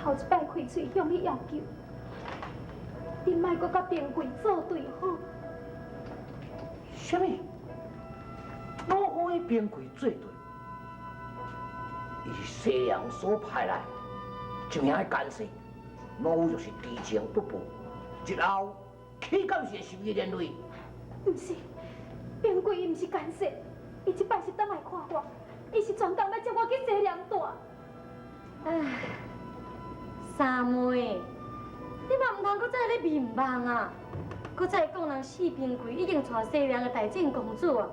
頭一擺開喙向你要求，你莫閣佮平貴做對好。啥物？老夫與平貴做對，伊是西涼所派來，一名的奸細，老夫就是知情不報，日後豈敢是會受伊連累？毋是，平貴伊毋是奸細，伊這擺是轉來看我，伊是專工來接我去西涼住。唉，三妹，你嘛毋通閣再咧迷茫啊！閣再講人四平貴已經娶西涼的大正公主啊，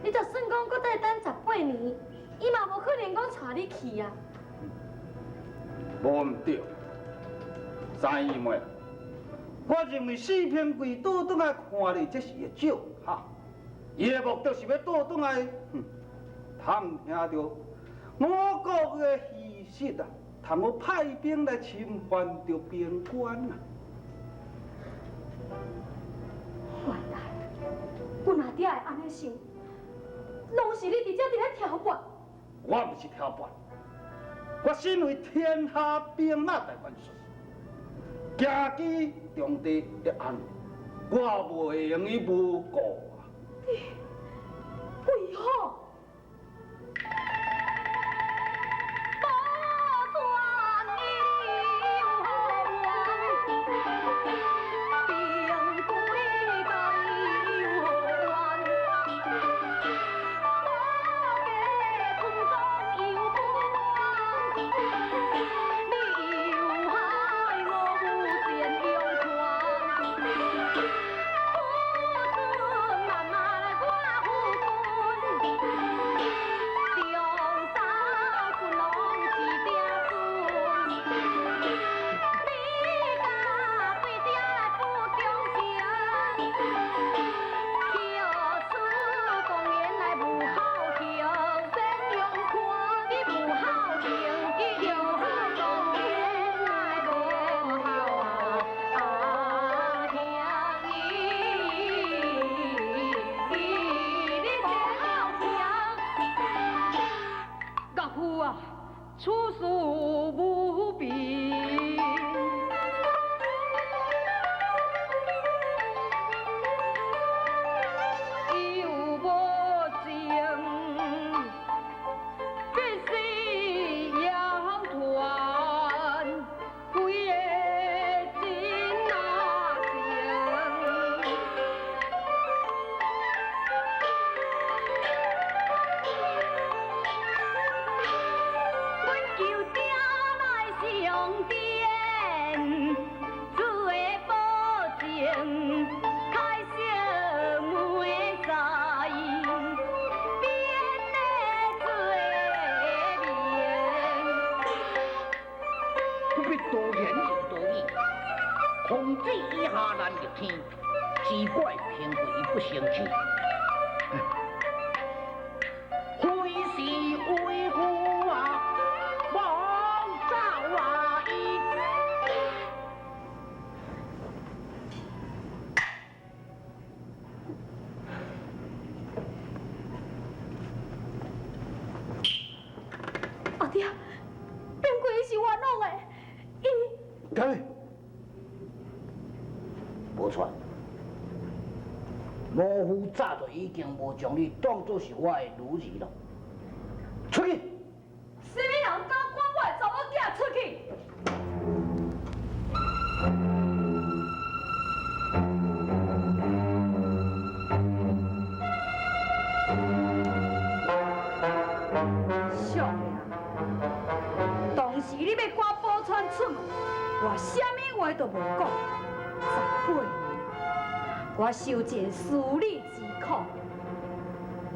你就算講閣再等18年，伊嘛無可能講娶你去啊。無毋對，三姨妹，我認為四平貴倒轉來看你，這是會少哈。伊的目的是欲倒轉來，哼，探聽著我國的虛實啊，通好派兵來侵犯著邊關啊。原來，阮阿爹會按呢想，攏是你佇遮佇咧挑撥。我毋是挑撥，我身為天下兵馬大元帥，行基重地的案，我袂用伊無顧啊。你為何？處事無邊。又無情，必須要團，規个真啊情。阮求爹來上殿，做保證，開小門使，變的罪名。不必多言又多語，孔子以下難逆天，只怪平貴不成器。非是為父啊，妄造啊伊。阿爹，平貴伊是冤枉的，伊。對，無錯。老夫早就已經無將你當作是我的女兒了。出去！啥物人敢趕我的查某囝出去？相爺，當時你欲趕寶釧出門，我啥物話都無講。18年，我受盡思理之苦。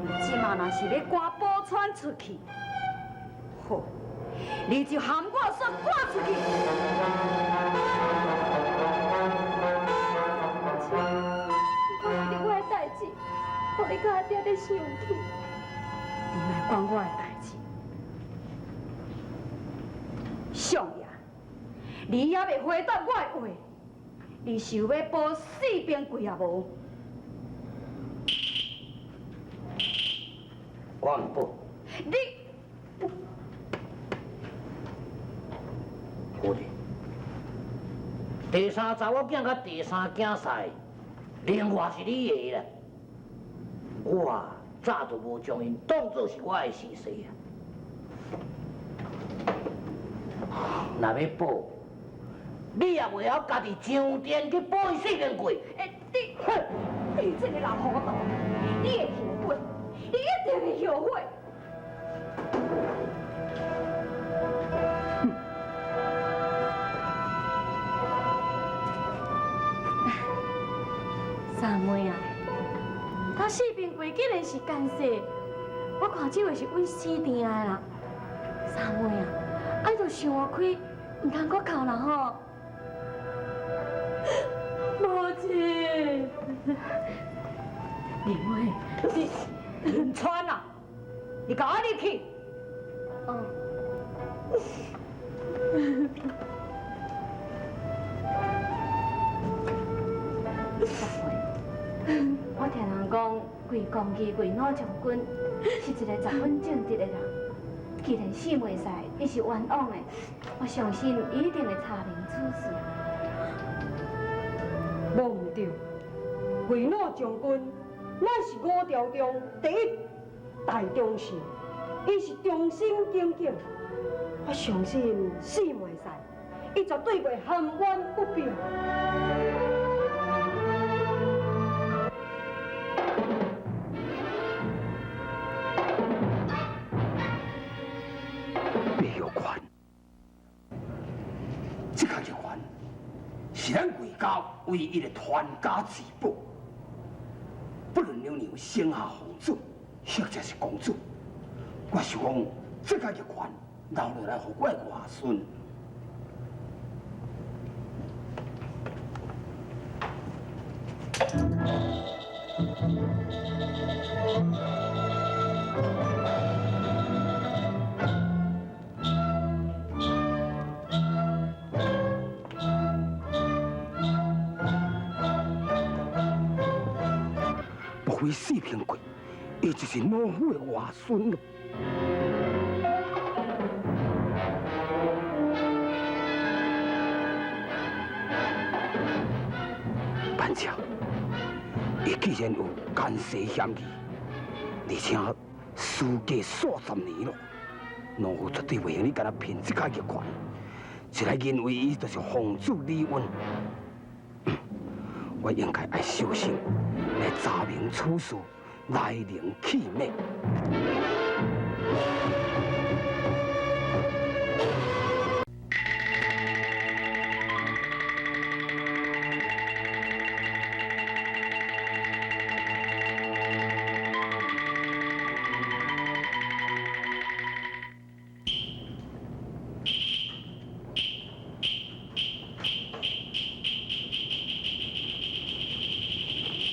你這馬若是欲趕寶釧出去，好，你就含我煞趕出去。為著我的代誌，予你佮阿爹咧生氣，你莫管我的代誌。相爺，你猶未回答我的話，你想欲保四平貴也無？我毋保。你，夫人，第三查某囝佮第三囝婿，另外是你的啦。我早就無將𪜶當做是我的婿婿啊。若欲保，你也袂曉家己上殿去保伊四平櫃。欸，你，你這个老糊塗，你會後悔，你一定會後悔。三妹啊，他四平櫃既然是奸細，我看這話是阮死定的啦。三妹啊，愛著想開，毋通閣哭啦吼。母親，林妹，你林川啊，你共我入去。哦。我聽人講，魏公義魏老將軍是一个十分正直的人。既然四妹婿伊是冤枉的，我相信伊一定會查明此事。無毋對，魏老將軍乃是五朝中第一大忠臣，伊是忠心耿耿。我相信四妹婿，伊絕對袂含冤不平。是咱魏家唯一的傳家之寶，不論娘娘生下皇子，或者是公主，我想講這個玉環留落來予我的外孫。莫非四平櫃，伊就是老夫的外孫咯？反正，伊既然有奸細嫌疑，而且事隔數十年咯，老夫絕對袂用你共他騙這個玉環，一來認為伊就是皇子李允。我應該愛小心來查明此事來龍去脈。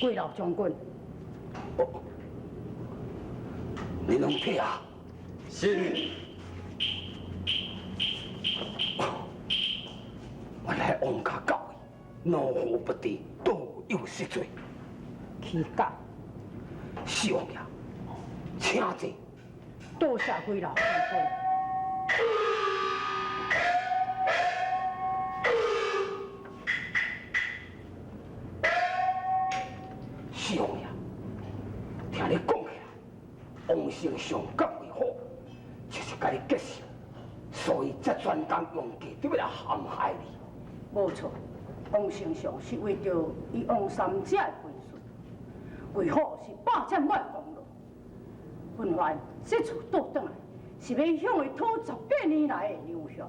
魏老將軍，哦，你攏退啊？是。原來王家教诲，奴夫不知，多有失罪。起家。四王爺，請坐。多謝魏老將軍。四王爺，聽你講起來，王丞相佮魏虎就是佮你結仇，所以才專工用計佇欲來陷害你。無錯，王丞相是為著伊王三姐的本事，魏虎是霸佔我的功勞。本藩這次倒轉來，是欲向伊討18年來的糧餉，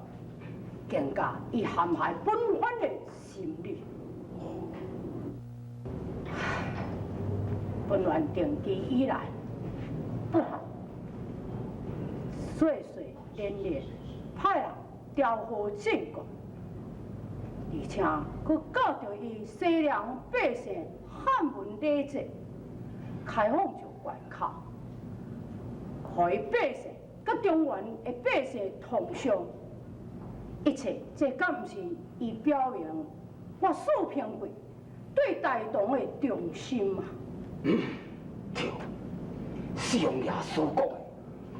更加伊陷害本藩的心理。本藩定居以來，不歲歲年年派人調和進貢，而且閣教著伊西涼百姓漢文禮節，開放著關口，予伊百姓佮中原的百姓通商。一切這敢毋是伊表明我四平貴對大唐的忠心啊？嗯，對，四王爺所講的，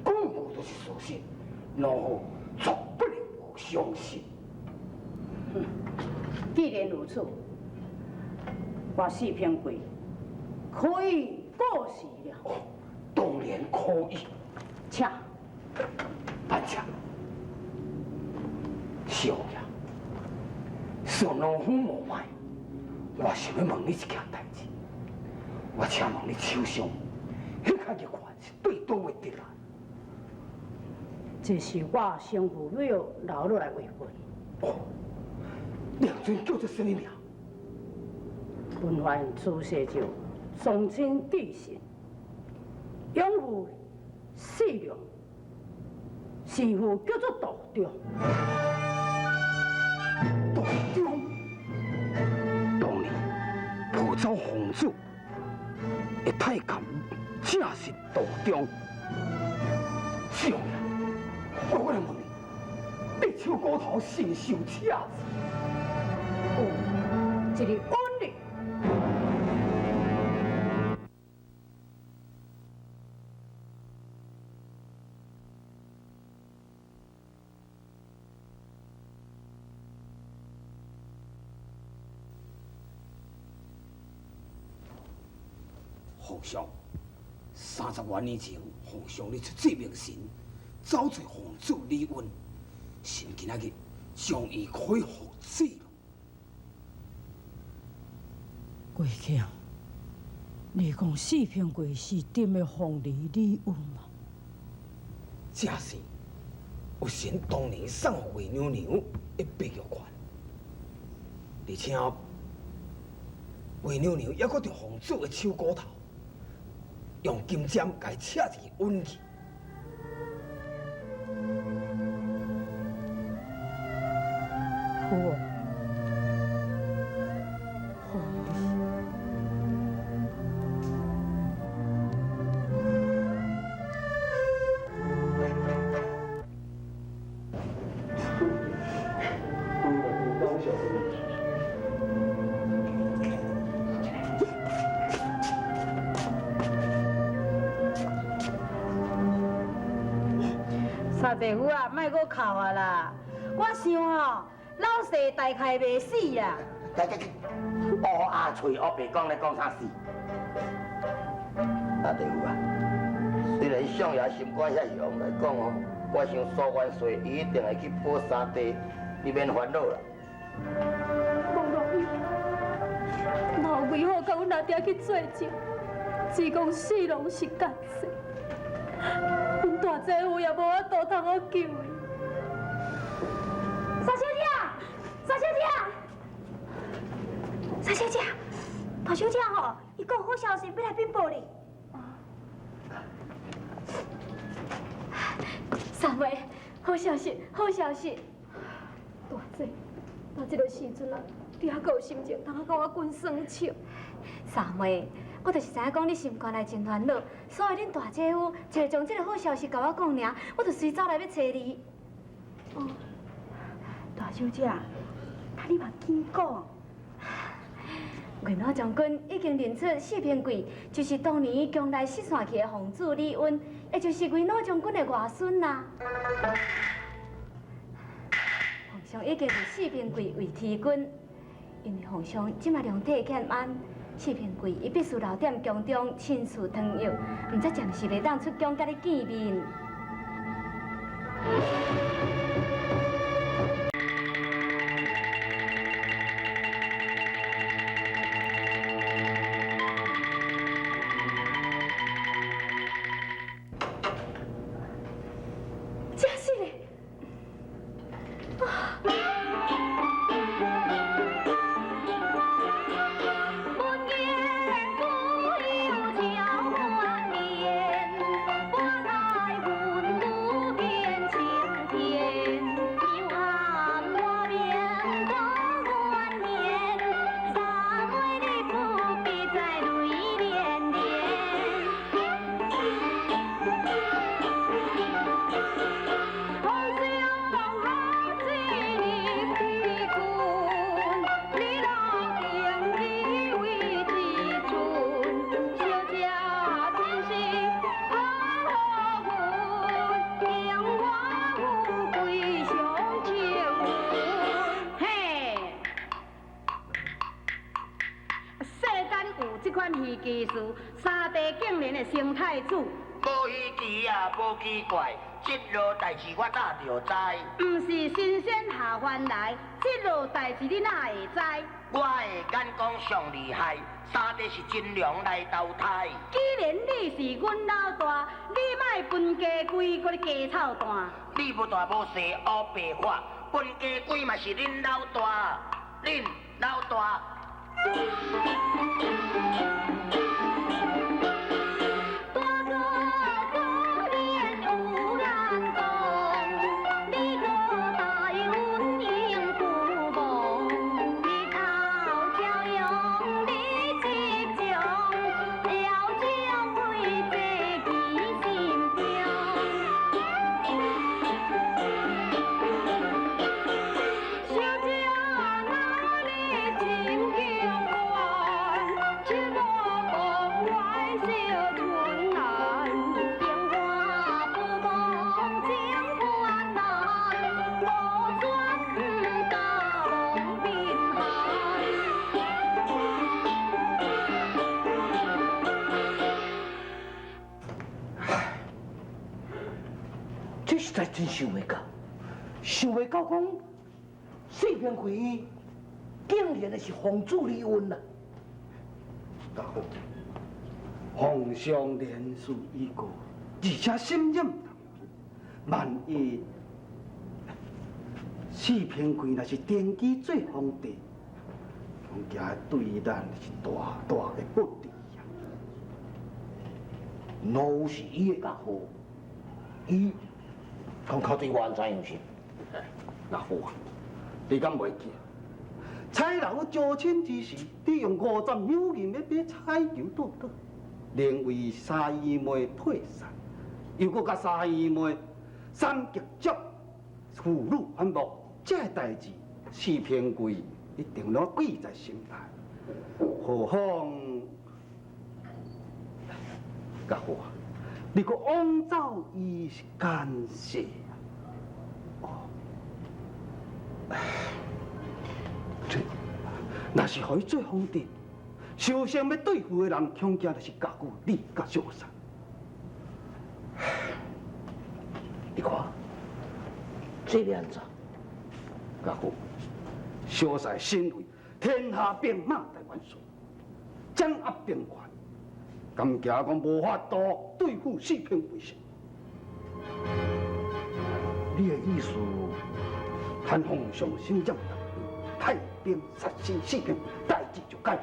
句句都是事實，老夫絕不能不相信。既然如此，我四平贵可以过时了。哦，当然可以。请。慢请。少爷，恕老夫无礼，我想欲问你一件代志。我请问你手上彼块玉环是对佗位得来？这是我生父母留落来遗训。哦，两尊叫做啥物名？文焕自细就双亲至信，养父四良，师父叫做道中。道中，当年抱走皇子的太监，正是道中。少爷，我来问你，你手骨头是毋是有赤子？有一个恩女。皇上，30多年前，皇上你出这名神，走找皇子李允，神今仔日将伊可以复制了。贵卿，你讲四平贵是踮的凤梨李允吗？正是，有神当年送予魏娘娘的白玉环，而且魏娘娘犹阁伫皇子的手骨头，用金针共伊切一个允去。好哦。三姐夫啊，莫阁哭啊啦！我想吼，老细大概袂死啦。来来来，乌鸦喙乌白讲咧讲啥死？大姐夫啊，虽然相爷心肝遐雄来讲哦，我想苏元帅伊一定会去保三弟，你免烦恼啦。无容易，老为何共阮阿爹去做证，只讲四郎是奸细。阮大姐夫也无法度通好救伊。三小姐，三小姐，三小姐，大小姐吼，伊讲好消息欲来禀报你。三妹，好消息，好消息！大姐，到这个时阵啊，你还阁有心情通共我滚耍笑？三妹，我就是知影讲你心肝内真烦恼，所以恁大姐夫一个将这个好消息共我讲尔，我就随走来欲揣你。哦，大小姐，那你嘛紧讲。魏老将军已经认出四平贵就是当年宫内失散去的皇子李允，也就是魏老将军的外孙啦。皇上已经立四平贵为天君，因为皇上这马量体欠安，四平贵伊必须留踮宫中亲事汤药，毋则暂时袂当出宫佮你见面。阮這款稀奇事，三弟竟然會升太子。無稀奇啊，無奇怪，這落代誌我早就知。毋是神仙下凡來，這落代誌你哪會知？我的眼光上厲害，三弟是真龍來投胎。既然你是阮老大，你莫分家規，閣咧加操蛋。你無大無細烏白話，分家規嘛是恁老大，恁老大。大哥可憐有眼光，你老大阮永不忘。日頭朝陽你執掌，要將貴這記心中。小姐哪裡真強悍，切莫講我小春蘭，變化不忘情困難，無轉甲望貧寒。這實在真想袂到，想袂到講四平貴竟然是奉主李恩啊！家父，皇上年事已高，而且心任萬一四平貴若是登基做皇帝，恐驚對咱是大大的不利啊！奴是伊的家父，伊講靠對我按怎樣是？老夫啊，你敢袂記？彩樓招親之時，你用50兩銀欲買彩球倒倒，連為三姨妹退散，又閣共三姨妹三極足婦女反目，這个代誌，四平貴一定攏記在心內。何況，家父啊，你閣枉走伊是奸細啊！哦，這若是予伊做皇帝，首先欲對付的人，恐驚就是家父你佮小三。你看，這欲按怎？家父，小婿身為天下兵馬大元帥，掌握兵權，敢驚講無法度對付四平貴姓？你的意思，趁皇上心臟派兵殺死四平，代誌就解決。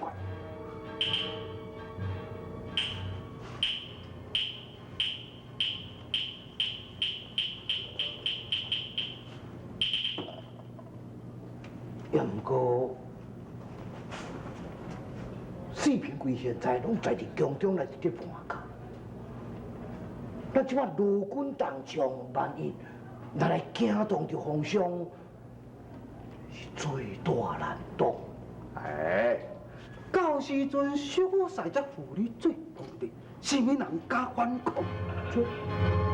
也毋過，四平貴現在攏在佇宮中內佇咧盤軋。咱這擺勞軍動將，萬一若來驚動著皇上，是最大難當。哎，到時陣小婿才扶你做皇帝，啥物人敢反抗？這。